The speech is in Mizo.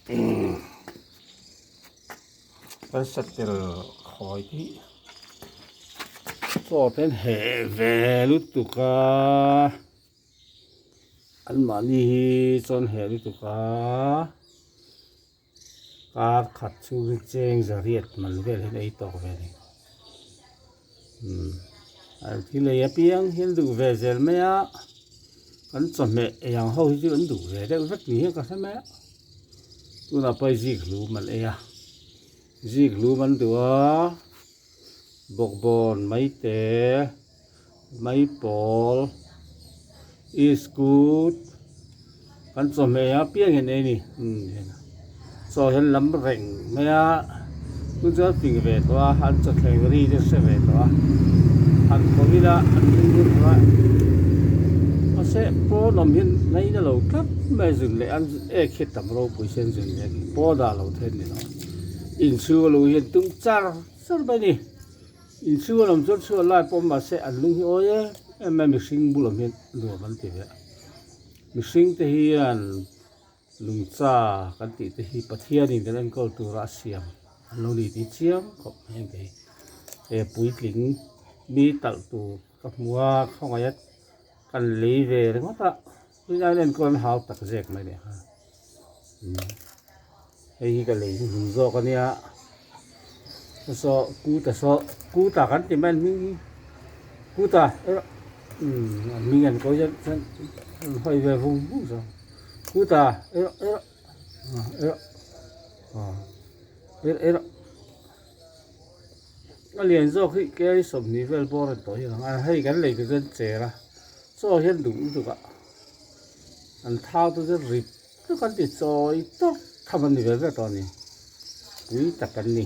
Kan satel khawi hi chaw te an heh ve lutuk a anmahni hi chaw an heh lutuk a kar khat chhung hi cheng zariat man vel hian ei tawk ve a ni umm an thil ei apiang hi an duh ve zel mai a kan chawhmeh ei ang ho hi chu an duh ve deuh vek ni hian ka hre mai a tunah pawh hei zik hlum an ei a zik hlum an duh a bawkbawn mai te mai pawl iskut kan chawhmeh ei apiang hi an ei a ni chaw hian lam reng mai a chu chuan fing ve tawh a an chawthleng ri te hre ve tawh a han kawm ila an nui ngut tawh a mahse pawn awm hian ngaina lo tlat mai a zun leh an ek hi tam ropui sen zun leh pawn ah lo then ni lo inchhung a luh hian tum char char mai a ni inchhung a awm chuan chhuat lai pawh mahse an lung hi awi em em mai a mihring bul awm hian nuam an ti ve a mihring te hian. Lungcha kan tih te hi Pathianin kan enkawl tura a siam an lo ni tih chiang khawp mai ang kei. He puitling mi talh tur ka hmu a, khawngaih a kan lei ve ringawt a, tunlai an enkawl an hau tak zek mai leh nghal. Hei hi ka lei hnuhnung zawk a nia, saw kuta saw kuta kan ti mai an hming hi kuta erawh an hming an ko hian chuan an hawi ve vung vung zawk. Kuta erawh erawh erawh erawh erawh a lian zawk hi kei 20 vel bawr a ni tawh hi ang a hei kan lei tur chuan cher a chaw hian duh lutuk a an thau te chu rit. Chu kan ti chawi tawk tham an ni ve ve tawh a ni, pui tak an ni.